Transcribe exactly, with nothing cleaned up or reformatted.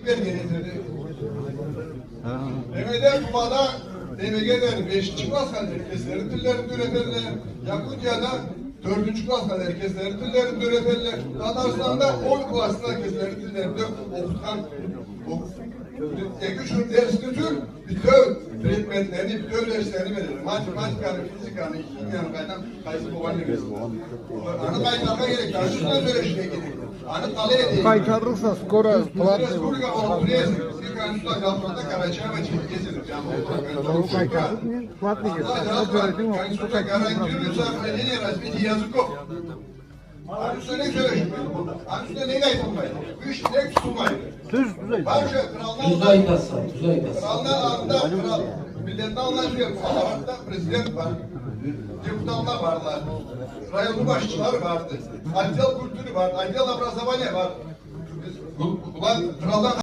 берген этеди. Немеде, Тувада, немеге дери бешинчи классха дери кеслерини тиллеринде юретелле. Якутияда тёртюнчю классха дери кеслерини тиллеринде юретелле. Татарстанда он классха кеслерини тиллеринде окъутхан, о-, эки-юч дерсни тюл, бютеу предметлени, бютеу дерслени берелле. Математиканы, физиканы, химияны, къайдан къайсы болгъан эмес. Аны къайтарыргъа керек, аны юсюнден сёлеширге керек. Аны къалай этейик? Къайтарырыкъса, скоро платный болур. Республика болуп турасыз, сиз Конституция, Конституция Карачаево, Черкесия, Конституция, Конституция гарантирует сохранение, развитие языков. Аны юсюнде не сёлешилмейди? Аны юсюнде не айтылмайды? Юч тилек тутулмайды. Тюз, тюз айтасыз. Бар шу къралны аллында, тюз айтасыз, тюз айтасыз. Къралны аллында, кърал, миллетни аллында шу аппаратда президент бар, депутатла барла, районну башчылары барды, отдел культуры бар, отдел образования бар. Биз бу-, булар къралдан